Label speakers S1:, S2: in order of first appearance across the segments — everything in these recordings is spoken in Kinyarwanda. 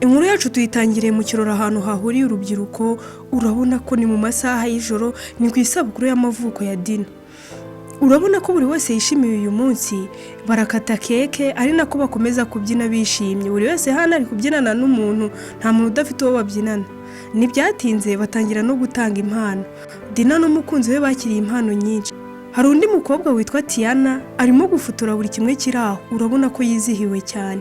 S1: Inkuru yacu tuyitangiriye mu kirori ahantu hahuriye urubyiruko. Urabona ko ni mu masaha y'ijoro, ni ku isabukuru y'amavuko ya Dina. Urabona ko buri wese yishimiye uyu munsi, barakata cake ari nako bakomeza kubyina bishimye. Buri wese hano ari kubyinana n'umuntu, nta muntu udafite uwo babyinana. Ntibyatinze batangira no gutanga impano. Dina n'umukunzi we bakiriye impano nyinshi. Hari undi mukobwa witwa Tiana arimo gufotora buri kimwe kiri aho, urabona ko yizihiwe cyane.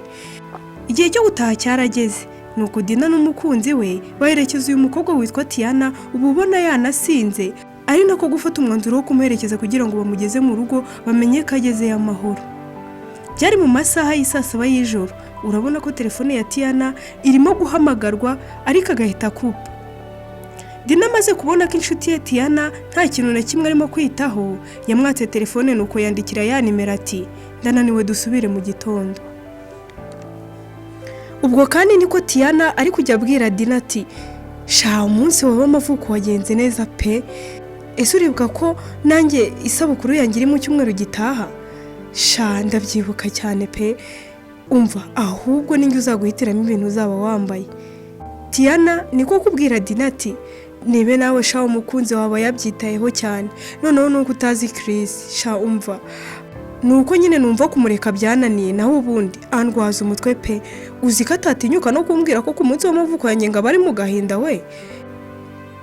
S1: Igihe cyo gutaha cyarageze, nuko Dina n'umukunzi we baherekeza uyu mukobwa witwa Tiana, uba ubona yanasinze, ari nako gufata umwanzuro wo kumuherekeza kugira ngo bamugeze mu rugo, bamenye ko agezeyo amahoro. Byari mu masaha y'i 7 y'ijoro. Urabona ko telefone ya Tiana irimo guhamagarwa ariko agahita akupa. Dina amaze kubona ko inshuti ye Tiana nta kintu na kimwe arimo kwitaho, yamwatse telefone nuko yandikira ya nimero ati: "Ndananiwe, dusubire mu gitondo." Ubwo kandi niko Tiana ari kujya abwira Dina ati: "Sha, umunsi wawe w'amavuko wagenze neza pe! Ese uribuka ko nanjye isabukuru yanjye iri mu cyumweru gitaha?" "Sha, ndabyibuka cyane pe! Umva, ahubwo ninjye uzaguhitiramo ibintu uzaba wambaye." Tiana niko kubwira Dina ati: "Nibe nawe sha, umukunzi wawe yabyitayeho cyane. Noneho nuko utazi Chris sha. Umva, ni uko nyine numva kumureka byananiye, naho ubundi andwaza umutwe pe! Uzi ko atatinyuka no kumbwira ko ku munsi w'amavuko yanjye ngo aba ari mu gahinda we?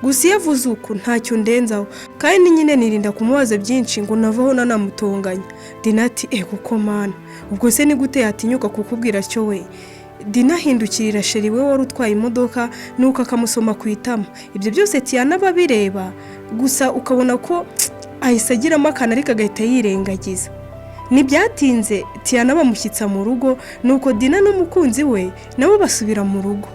S1: Gusa iyo avuze uku ntacyo ndenzaho, kandi nyine nirinda kumubaza byinshi ngo navaho nanamutonganya." Dina ati: "Ego ko mana, ubwo se ni gute yatinyuka kukubwira atyo we?" Dina ahindukirira chéri we wari utwaye imodoka, nuko akamusoma ku itama. Ibyo byose Tiana aba abireba gusa, ukabona ko ahise agiramo akantu ariko agahita yirengagiza. Ntibyatinze Tiana bamushyitsa mu rugo, nuko Dina n'umukunzi we nabo basubira mu rugo.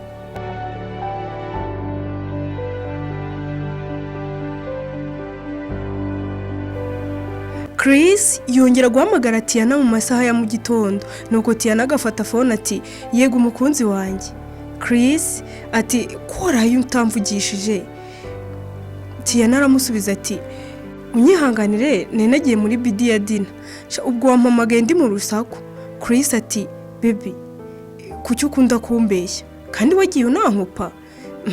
S1: Chris yongera guhamagara Tiana mu masaha ya mu gitondo, nuko Tiana agafata phone ati: "Yego umukunzi wanjye." Chris ati: "Ko waraye utamvugishije?" Tiana aramusubiza ati: "Unyihanganire, nari nagiye muri birthday ya Dina. Sha, ubwo wampamagaye ndi mu rusaku." Chris ati: "Baby, kuki ukunda kumbeshya kandi wagiye unankupa,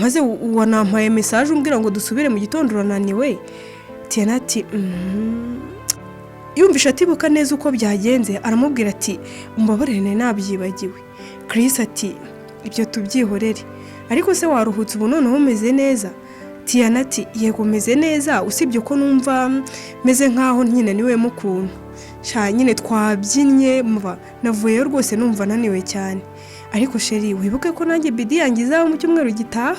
S1: maze wanampaye message umbwira ngo dusubire mu gitondo, urananiwe?" Tiana ati: Yumvishe atibuka neza uko byagenze, aramubwira ati: "Umbabarire, nari nabyibagiwe." Chris ati: "Ibyo tubyihorere, ariko se waruhutse ubu noneho umeze neza?" Tiana ati: "Yego, meze neza, usibye ko numva meze nkaho nkinaniwemo ukuntu. Sha, nyine twabyinnye mva navuyeyo rwose numva naniwe cyane. Ariko chéri, wibuke ko nanjye birthday yanjye izaba mu cyumweru gitaha."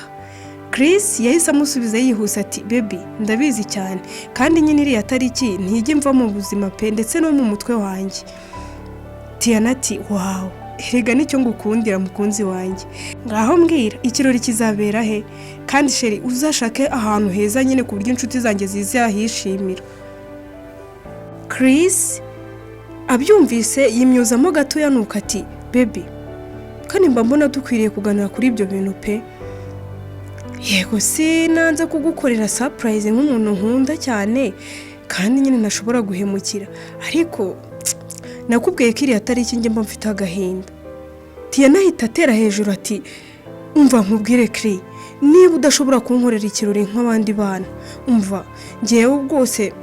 S1: Chris yahise amusubiza yihuse ati: "Baby, ndabizi cyane, kandi nyine iriya tariki ntijya imva mu buzima pe, ndetse no mu mutwe wanjye." Tiana ati: "Wow, erega nicyo ngukundira mukunzi wanjye. Ngaho mbwira, ikirori kizabera he? Kandi chéri, uzashake ahantu heza nyine ku buryo inshuti zanjye zizahishimira." Chris abyumvise yimyuzamo gatoya, nuko ati: "Baby, kandi mba mbona dukwiriye kuganira kuri ibyo bintu pe! Yego, sinanze kugukorera surprise nk'umuntu nkunda cyane kandi nyine ntashobora guhemukira, ariko nakubwiye ko iriya tariki njye mba mfite agahinda." Tiana ahita atera hejuru ati: "Umva nkubwire Chris, niba udashobora kunkorera ikirori nk'abandi bana, umva ngewe rwose,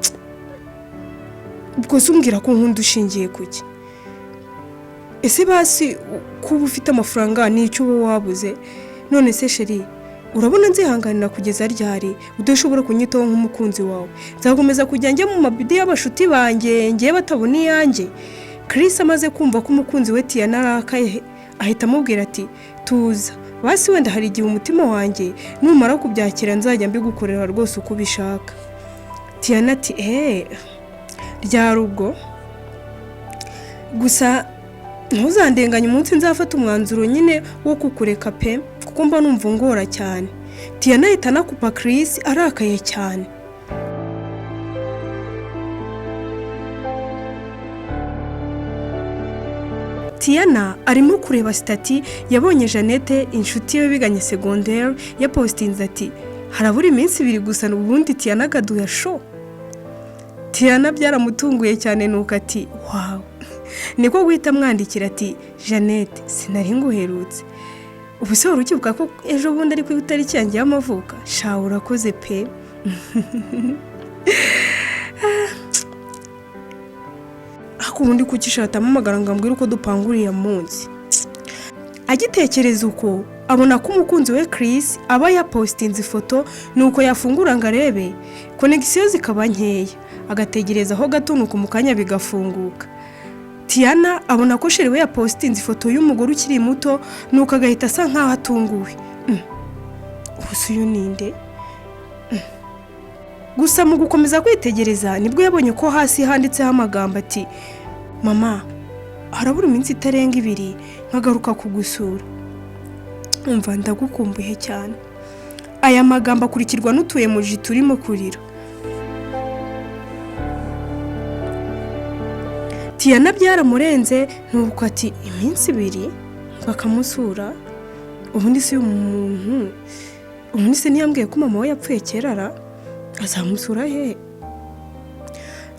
S1: ubwo se umbwira ko nkunda ushingiye kuki? Ese basi kuba ufite amafaranga ni icyo uba wabuze? None se chéri, urabona nzihanganira kugeza ryari udashobora kunyitaho nk'umukunzi wawe? Nzakomeza kujya njya mu ma birthday y'abashuti banjye ngewe batabona iyanjye?" Chris amaze kumva ko umukunzi we Tiana arakaye, ahita amubwira ati: "Tuza basi, wenda hari igihe umutima wanjye numara kubyakira nzajya mbigukorera rwose uko ubishaka." Tiana ati: "Eee, ryari ubwo? Gusa ntuzandenganye umunsi nzafata umwanzuro nyine wo kukureka pe, kuko mba numva ungora cyane." Tiana ahita anakupa Chris arakaye cyane. Tiana arimo kureba status, yabonye Jeannette, inshuti ye biganye secondaire, yapositinze ati: "Harabura iminsi 2 gusa ubundi Tiana akaduha show." Tiana byaramutunguye cyane, nuko ati: "Wow!" Niko guhita amwandikira ati: "Jeannette, sinari nguherutse." Ubu se wari ukibuka ko ejo bundi ari ku itariki yanjye y'amavuko? Sha, urakoze pe. Ariko ubundi kuki atampamagara ngo ambwire uko dupanga uriya munsi? Agitekereza uko, abona ko umukunzi we Chris aba yapositinze ifoto, nuko yafungura ngo arebe, connexion zikaba nkeya, agategereza aho gato, nuko mu kanya bigafunguka. Tiana abona ko chéri we yapositinze ifoto y'umugore ukiri muto, nuko agahita asa nkaho atunguwe. Ubu se uyu ninde? Gusa mu gukomeza kwitegereza nibwo yabonye ko hasi handitseho amagambo ati: "Mama, harabura iminsi itarenga 2 nkagaruka kugusura, umva ndagukumbuye cyane." Aya magambo akurikirwa n'utu emoji turimo kurira. Tiana byaramurenze, nuko ati: "Iminsi 2 bakamusura? Ubundi si uyu muntu, ubundi se ntiyambwiye ko mama we yapfuye kera ra? Azamusura he?"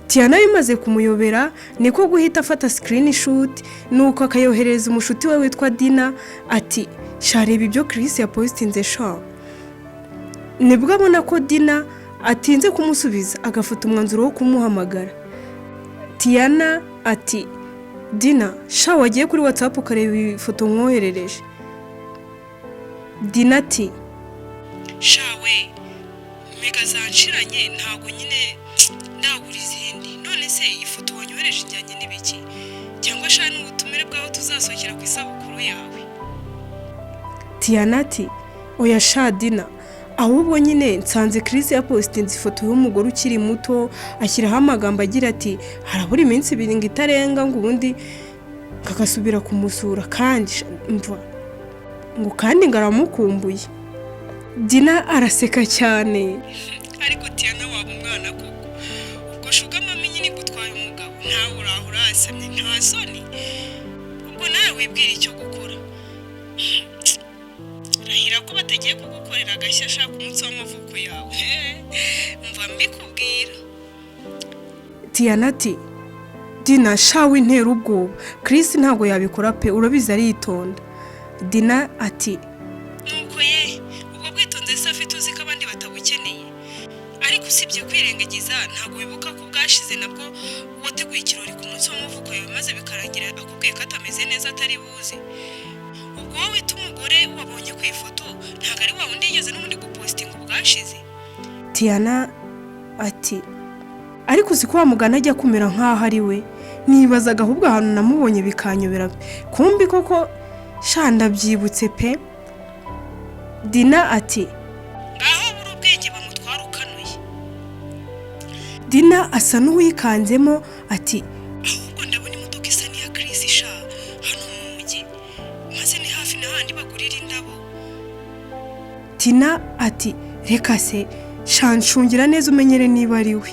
S1: Tiana bimaze kumuyobera, niko guhita afata screenshot, nuko akayoherereza umushuti we witwa Dina ati: "Sha, reba ibyo Chris yapositinze sha." Nibwo abona ko Dina atinze kumusubiza, agafata umwanzuro wo kumuhamagara. Tiana ati: "Dina sha, wagiye kuri WhatsApp ukareba ifoto nkoherereje?" Dina ati: "Sha we, mega zanshiranye, ntabwo nyine ndagura izindi. None se iyi foto wanyohereje ijyanye n'ibiki? Cyangwa sha n'ubutumire bw'aho tuzasohokera ku isabukuru yawe?" Tiana ati: "Oya sha Dina, ahubwo nyine nsanze Chris yapositinze ifoto y'umugore ukiri muto, ashyiraho amagambo agira ati harabura iminsi 2 ngo itarenga, ngo ubundi kagasubira kumusura, kandi mva ngo kandi ngo aramukumbuye." Dina araseka cyane: "Ariko Tiana, waba umwana koko! Ubwo sugar mummy nyine igutwaye umugabo, ntawe uraho urasamye, nta soni? Ubwo nawe wibwira icyo gukora. Rahira ko batagiye kugukorera agashya ashaka umunsi w'amavuko yawe, mva mbikubwira." Tiana ati: "Dina shawe, intera ubwoba, Chris ntabwo yabikora pe, urabizi aritonda." Dina ati: "Nuko ye, ubwo bwitonzi se afite uzi ko abandi batabukeneye? Ariko usibye kwirengagiza, ntabwo wibuka ko bwashize nabwo wateguye ikirori ku munsi w'amavuko yawe, maze bikarangira akubwiye ko atameze neza, atari buze? Ubwo wowe wita umugore wabonye ku ifoto ntabwo ari wa wundi yigeze n'ubundi gupositinga ubwashize?" Tiana ati: "Ariko uzi ko wa mugani ajya kumera nk'aho ari we? Nibazaga ahubwo ahantu namubonye bikanyobera, kumbi koko sha ndabyibutse pe." Dina ati: "Ngaho buri ubwenge bamutwara ukanuye." Dina asa n'uwikanzemo ati: "Ahubwo ndabona imodoka isa n'iya Chris sha hano mu mujyi, maze ni hafi na handi bagurira indabo." Tina ati: "Reka se sha, nshungira neza umenyere niba ari we."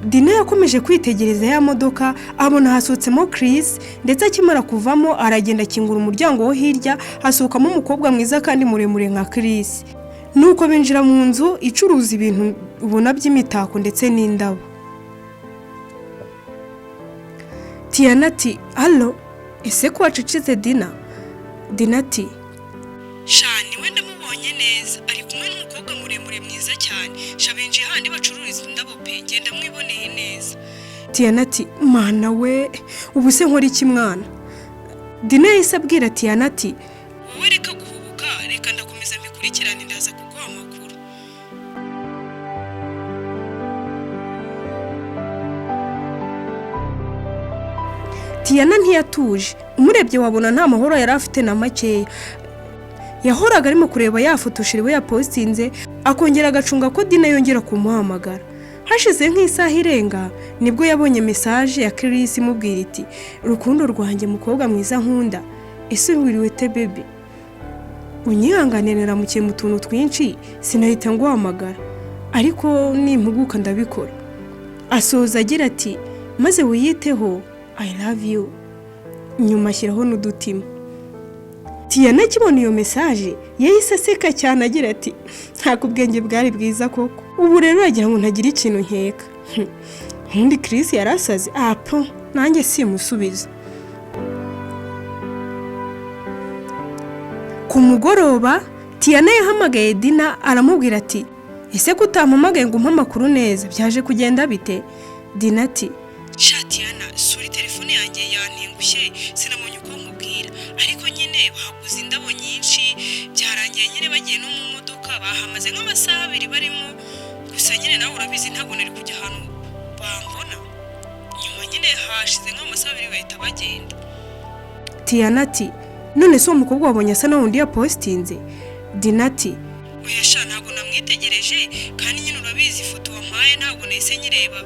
S1: Dina yakomeje kwitegereza ya modoka, abona hasohotsemo Chris, ndetse akimara kuvamo aragenda akingura umuryango wo hirya, hasohokamo umukobwa mwiza kandi muremure nka Chris, nuko binjira mu nzu icuruza ibintu ubona by'imitako ndetse n'indabo. Tiana ati: "Allo, ese ko wacecetse Dina?" Dina ati: "Sha niwe, ndamubonye neza, ari kumwe n'umukobwa muremure mwiza cyane sha, binjiye handi bacururiza indabo pe, ngenda mwiboneye neza." Tiana ati: "Mana we, ubu se nkora iki mwana?" Dina yahise abwira Tiana ati: "Wowe reka guhubuka, reka ndakomeza mbikurikirane, ndaza kuguha amakuru." Tiana ntiyatuje, umurebye wabona nta mahoro yari afite na makeya. Yahoraga arimo kureba ya foto chéri we yapositinze, akongera agacunga ko Dina yongera kumuhamagara. Hashize nk'isaha irenga nibwo yabonye message ya Chris imubwira iti: "Rukundo rwanjye, mukobwa mwiza nkunda, ese wiriwe te baby? Unyihanganire naramukiye mu tuntu twinshi sinahita nguhamagara, ariko nimpuguka ndabikora." Asoza agira ati: "Maze wiyiteho, I love you." Nyuma ashyiraho n'udutima. Tiana akibona iyo message yahise aseka cyane agira ati: "Ntabwo ubwenge bwari bwiza koko, ubu rero uragira ngo ntagire ikintu nkeka. Ubundi Chris yarasaze apo, nanjye simusubiza." Ku mugoroba Tiyana yahamagaye Dina aramubwira ati: "Ese ko utampamagaye ngo umpe amakuru neza, byaje kugenda bite?" Dina ati: "Sha Tiyana, sorry, telefone yanjye yantengushye, sinabonye uko nkubwira. Ariko nyine bahaguze indabo nyinshi, byarangiye nyine bagiye no mu modoka, bahamaze nk'amasaha 2 barimo. Gusa nyine nawe urabizi, ntabwo nari kujya ahantu bambona. Nyuma nyine hashize nk'amasaha 2 bahita bagenda." Tiyana ati: "None se uwo mukobwa wabonye asa na wundi yapositinze?" Dina ati: "Oya sha, ntabwo namwitegereje, kandi nyine urabizi ifoto wampaye ntabwo nahise nyireba,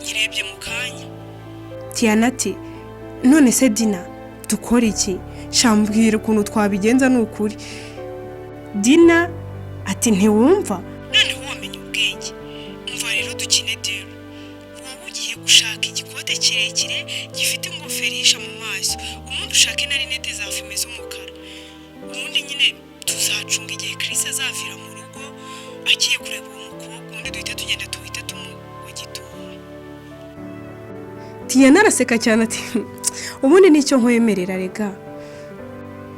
S1: nyirebye mu kanya." Tiyana ati: "None se Dina, dukora iki? Shambwira ukuntu twabigenza ni ukuri." Dina ati: "Ntiwumva noneho wamenya ubwenge. Umva rero, dukine deal. Wowe ugiye gushaka igikote kirekire gifite ingofero ihisha mu maso, ubundi ushake na lunettes za fumé z'umukara. Ubundi nyine tuzacunga igihe Chris azavira mu rugo agiye kureba uwo mukobwa, ubundi duhite tugenda tuhite tumugwa gitumo." Tiyana araseka cyane ati: "Ubundi nicyo nkwemerera rega."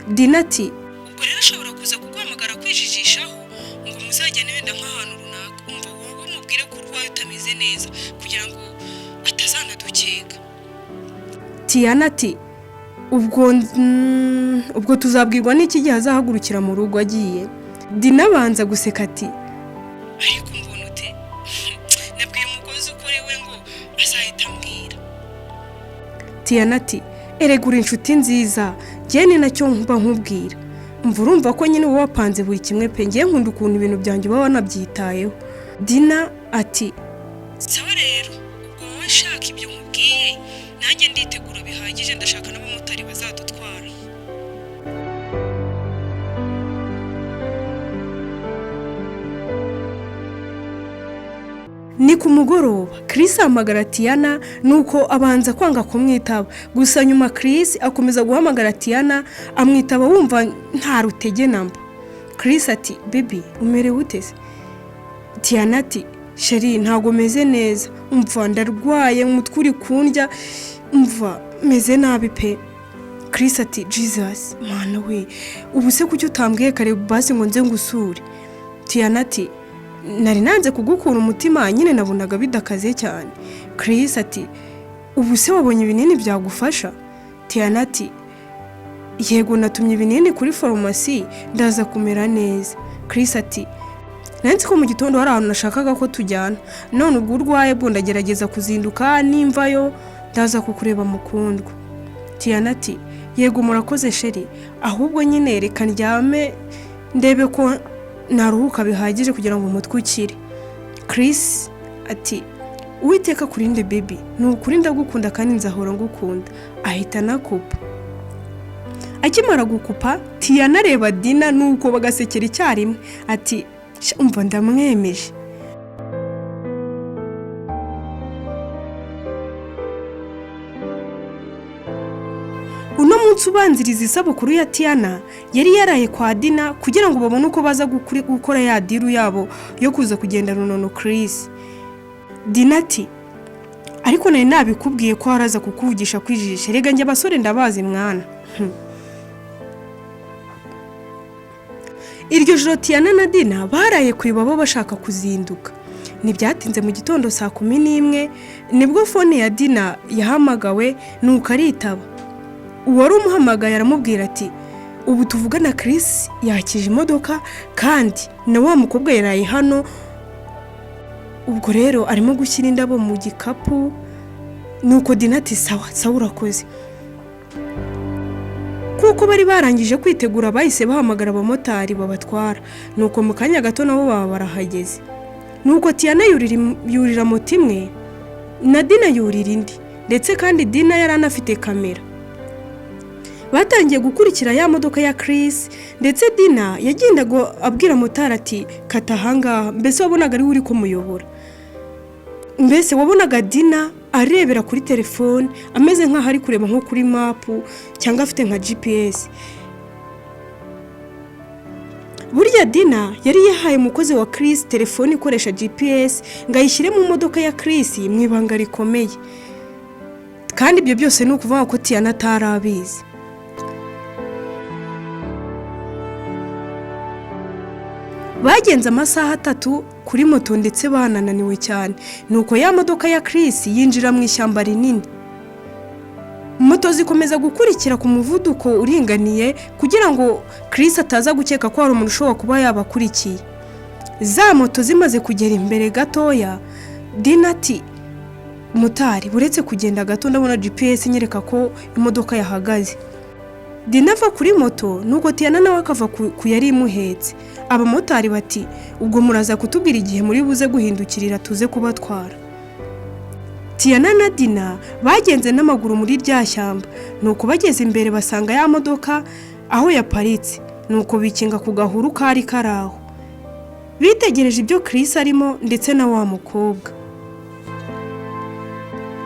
S1: Dina ati: "Ubwo rero ashobora kuza kuguhamagara kwijijishaho ngo muzajyane wenda nk'ahantu runaka. Umva, wowe umubwire ko urwaye utameze neza kugira ngo atazanadukeka." Tiyana ati: "Ubwo tuzabwirwa n'iki gihe azahagurukira mu rugo agiye?" Dina abanza guseka ati: "Ariko mbona ute? Nabwiye umukozi ukora iwe ngo azahita ambwira." Tiyana ati: "Erega uri inshuti nziza, njye ni nacyo mba nkubwira. Mva, urumva ko nyine uba wapanze buri kimwe pe. Ngiye nkunda ukuntu ibintu byanjye uba wanabyitayeho." Dina ati: "Sawa rero, ubwo wowe shaka ibyo nkubwiye, nanjye nditegura bihagije, ndashaka n'abamotari bazadutwara." Ni ku mugoroba Chris ahamagara Tiana, nuko abanza kwanga kumwitaba. Gusa nyuma Chris akomeza guhamagara Tiana, amwitaba wumva nta rutege namba. Chris ati: "Baby, umerewe ute se?" Tiana ati: "Chéri, ntabwo meze neza. Umva, ndarwaye, umutwe uri kundya, umva meze nabi pe." Chris ati: "Jesus, mana we, ubu se kuki utambwiye kare basi ngo nze ngusure?" Tiana ati: "Nari nanze kugukura umutima nyine, nabonaga bidakaze cyane." Chris ati: "Ubu se wabonye ibinini byagufasha?" Tiana ati: "Yego, natumye ibinini kuri farumasi, ndaza kumera neza." Chris ati: "Nzi ko mu gitondo hari ahantu nashakaga ko tujyana, none ubwo urwaye bwo ndagerageza kuzinduka, nimvayo ndaza kukureba mukundwa." Tiana ati: "Yego, murakoze chéri, ahubwo nyine reka ndyame ndebe ko naruhuka bihagije kugira ngo umutwe ukire." Chris ati: "Uwiteka akurinde baby, ni ukuri ndagukunda kandi nzahora ngukunda." Ahita anakupa. Akimara gukupa, Tiyana areba Dina nuko bagasekera icyarimwe ati: "Umva, ndamwemeje." Uno munsi ubanziriza isabukuru ya Tiyana, yari yaraye kwa Dina kugira ngo babone uko baza gukora ya deal yabo yo kuza kugenda runono Chris. Dina ati: "Ariko nari nabikubwiye ko haraza kukuvugisha kwijijisha. Rega njye abasore ndabazi mwana." Iryo joro Tiyana na Dina baraye ku ibaba bashaka kuzinduka. Ntibyatinze, mu gitondo saa 11 nibwo phone ya Dina yahamagawe, nuko aritaba. Uwari umuhamagaye aramubwira ati: "Ubu tuvugana Chris yakije imodoka, kandi na wa mukobwa yaraye hano. Ubwo rero arimo gushyira indabo mu gikapu." Nuko Dina ati: "Sawa sawa, urakoze." Kuko bari barangije kwitegura, bahise bahamagara abamotari babatwara, nuko mu kanya gato nabo baba barahageze. Nuko Tiyana yurira moto imwe na Dina yurira indi, ndetse kandi Dina yari anafite kamera. Batangiye gukurikira ya modoka ya Chris, ndetse Dina yagendaga abwira motari ati: "Kata ahangaha." Mbese wabonaga ariwe uri kumuyobora. Mbese wabonaga Dina arebera kuri telefone, ameze nk'aho ari kureba nko kuri map cyangwa afite nka GPS. Burya Dina yari yahaye umukozi wa Chris telefone ikoresha GPS ngo ayishyire mu modoka ya Chris mu ibanga rikomeye, kandi ibyo byose ni ukuvuga ko Tiyana atari abizi. Bagenze amasaha 3 kuri moto ndetse banananiwe cyane. Nuko ya modoka ya Chris yinjira mu ishyamba rinini. Moto zikomeza gukurikira ku muvuduko uringaniye kugira ngo Chris ataza gukeka ko hari umuntu ushobora kuba yabakurikiye. Za moto zimaze kugera imbere gatoya, Dina ati: "Motari, buretse kugenda gato, ndabona GPS inyereka ko imodoka yahagaze." Dina ava kuri moto, nuko Tiyana nawe akava ku yari imuhetse. Abamotari bati: "Ubwo muraza kutubwira igihe muri buze guhindukirira tuze kubatwara." Tiyana na Dina bagenze n'amaguru muri rya shyamba, nuko bageze imbere basanga ya modoka aho yaparitse, nuko bikinga ku gahuru kari kari aho. Bitegereje ibyo Chris arimo ndetse na wa mukobwa.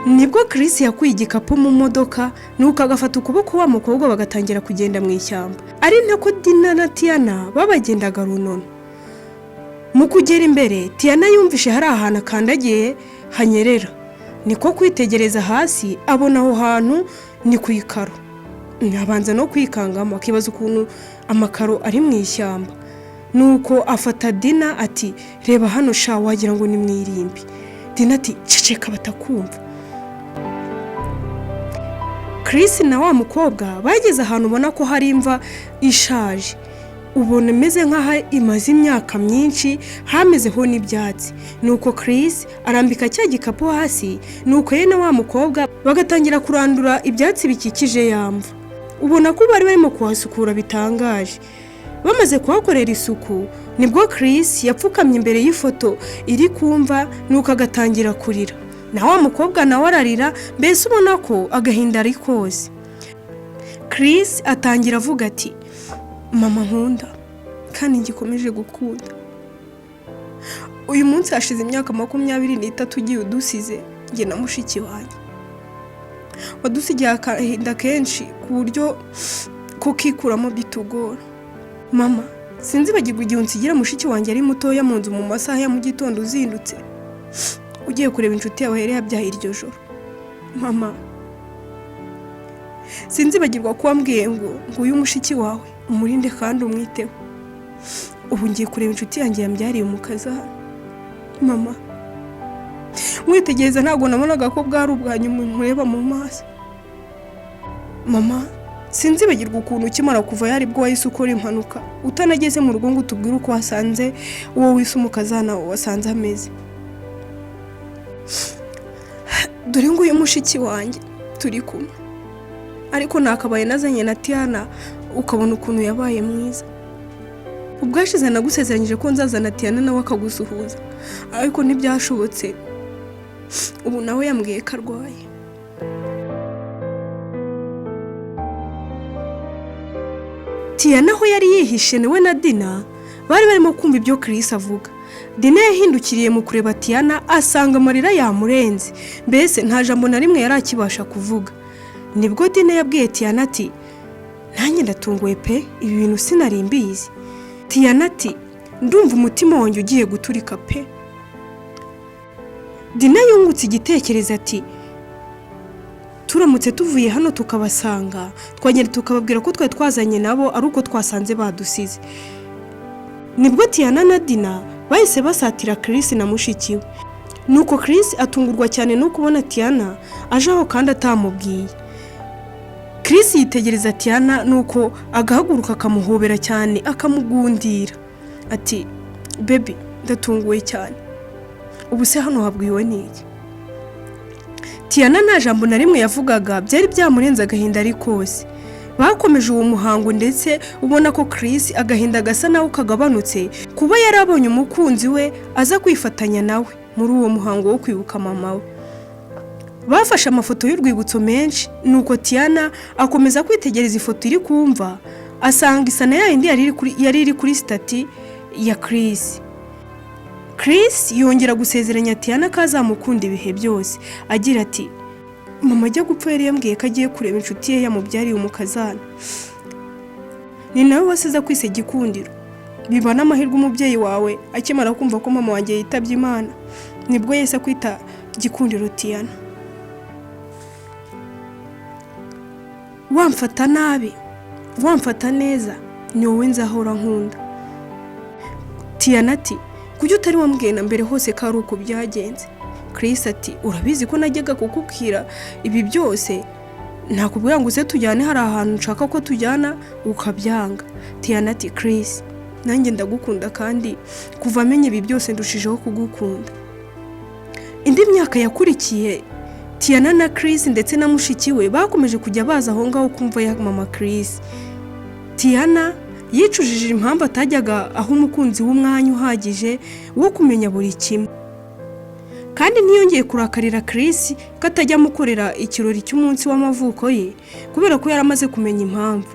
S1: Nibwo Chris yakuye igikapu mu modoka, nuko agafata ukuboko wa mukobwa, bagatangira kugenda mu ishyamba, ari nako Dina na Tiyana babagendaga runono. Mu kugera imbere, Tiyana yumvishe hari ahantu akandagiye hanyerera, niko kwitegereza hasi abona aho hantu ni ku ikaro. Abanza no kwikangamo, akibaza ukuntu amakaro ari mu ishyamba. Nuko afata Dina ati: "Reba hano sha, wagira ngo ni mu irimbi." Dina ati: "Ceceka batakumva." Chris na wa mukobwa bageze ahantu ubona ko hari imva ishaje, ubona imeze nk'aho imaze imyaka myinshi, hamezeho n'ibyatsi. Nuko Chris arambika cya gikapu hasi, nuko ye na wa mukobwa bagatangira kurandura ibyatsi bikikije ya mva. Ubona ko bari barimo kuhasukura bitangaje. Bamaze kuhakorera isuku, nibwo Chris yapfukamye imbere y'ifoto iri kumva, nuko agatangira kurira, na wa mukobwa nawe ararira, mbese ubona ko agahinda ari kose. Chris atangira avuga ati: "Mama nkunda kandi ngikomeje gukunda, uyu munsi hashize imyaka 23 ugiye udusize njye na mushiki wanjye. Wadusigiye agahinda kenshi ku buryo kukikuramo bitugora. Mama, sinzibagirwa igihe unsigira mushiki wanjye ari mutoya mu nzu, mu masaha ya mu gitondo, uzindutse ugiye kureba inshuti yawe yari yabyaye iryo joro. Mama, sinzibagirwa ko wambwiye ngo nguyu mushiki wawe, umurinde kandi umwiteho. Ubu ngiye kureba inshuti yanjye yambyariye umukazana. Mama, mwitegereza ntabwo nabonaga ko bwari ubwa nyuma nkureba mu maso. Mama, sinzibagirwa ukuntu ukimara kuva yari bwo wahise ukora impanuka, utanageze mu rugo ngo utubwire uko wasanze uwo wise umukazana wasanze ameze. Dore nguyu mushiki wanjye turi kumwe, ariko nakabaye nazanye na Tiyana ukabona ukuntu yabaye mwiza. Ubwashize nagusezeranyije ko nzazana Tiyana nawe akagusuhuza, ariko ntibyashobotse. Ubu nawe yambwiye ko arwaye." Tiyana aho yari yihishe nawe na Dina bari barimo kumva ibyo Chris avuga. Dina yahindukiriye mu kureba Tiyana, asanga amarira yamurenze, mbese nta jambo na rimwe yari akibasha kuvuga. Nibwo Dina yabwiye Tiyana ati: "Nanjye ndatunguwe pe, ibi bintu sinari mbizi." Tiyana ati: "Ndumva umutima wanjye ugiye guturika pe." Dina yungutse igitekerezo ati: "Turamutse tuvuye hano tukabasanga, twagenda tukababwira ko twari twazanye nabo ari uko twasanze badusize." Nibwo Tiyana na Dina bahise basatira Chris na mushiki we. Nuko Chris atungurwa cyane no kubona Tiyana aje aho kandi atamubwiye. Chris yitegereza Tiyana, nuko agahaguruka akamuhobera cyane, akamugundira ati: "Baby, ndatunguwe cyane, ubu se hano wabwiwe n'iki?" Tiyana nta jambo na rimwe yavugaga, byari byamurenze agahinda ari kose. Bakomeje uwo muhango, ndetse ubona ko Chris agahinda gasa naho kagabanutse kuba yari abonye umukunzi we aza kwifatanya nawe muri uwo muhango wo kwibuka mama we. Bafashe amafoto y'urwibutso menshi, nuko Tiyana akomeza kwitegereza ifoto iri kumva, asanga isa na yindi yari iri kuri status ya Chris. Chris yongera gusezeranya Tiyana ko azamukunda ibihe byose, agira ati: "Mama ajya gupfa yari yambwiye ko agiye kureba inshuti ye yamubyariye umukazana, ni nawe wasize akwise Gikundiro. Biba n'amahirwe umubyeyi wawe akimara kumva ko mama wanjye yitabye Imana, nibwo yahise akwita Gikundiro Tiyana. Wamfata nabi, wamfata neza, ni wowe nzahora nkunda. Tiyana ati: "Kuki utari wambwiye na mbere hose ko ari uko byagenze?" Chris ati: "Urabizi ko najyaga kukubwira ibi byose, nakubwira ngo uze tujyane, hari ahantu nshaka ko tujyana, ukabyanga." Tiyana ati: "Chris, nanjye ndagukunda, kandi kuva amenye ibi byose ndushijeho kugukunda." Indi myaka yakurikiye, Tiyana na Chris ndetse na mushiki we bakomeje kujya baza aho ngaho kumva ya mama Chris. Tiyana yicujije impamvu atajyaga aho umukunzi w'umwanya uhagije wo kumenya buri kimwe, kandi ntiyongeye kurakarira Chris ko atajya amukorera ikirori cy'umunsi w'amavuko ye, kubera ko yari amaze kumenya impamvu.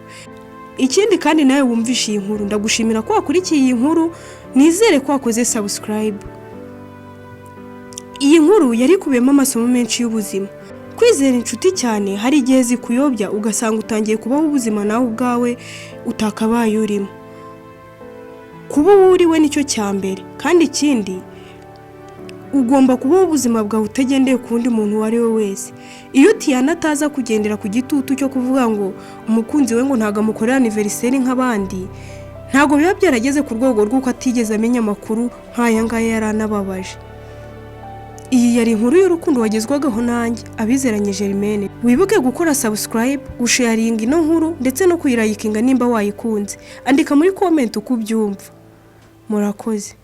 S1: Ikindi kandi, nawe wumvishe iyi nkuru, ndagushimira ko wakurikiye iyi nkuru. Nizere ko wakoze subscribe. Iyi nkuru yari ikubiyemo amasomo menshi y'ubuzima. Kwizera inshuti cyane hari igihe zikuyobya, ugasanga utangiye kubaho ubuzima nawe ubwawe utakabaye urimo. Kuba uwo uriwe nicyo cya mbere, kandi ikindi, ugomba kubaho ubuzima bwawe utagendeye ku wundi muntu uwo ari we wese. Iyo Tiyana ataza kugendera ku gitutu cyo kuvuga ngo umukunzi we ngo ntabwo amukorera anniversaire nk'abandi, ntabwo biba byarageze ku rwego rw'uko atigeze amenya amakuru nk'aya ngaya yari anababaje. Iyi yari inkuru y'urukundo wagezwagaho nanjye, Abizeranye Germaine. Wibuke gukora subscribe, gusharinga ino nkuru ndetse no kuyilikinga nimba wayikunze. Andika muri comment uko ubyumva. Murakoze.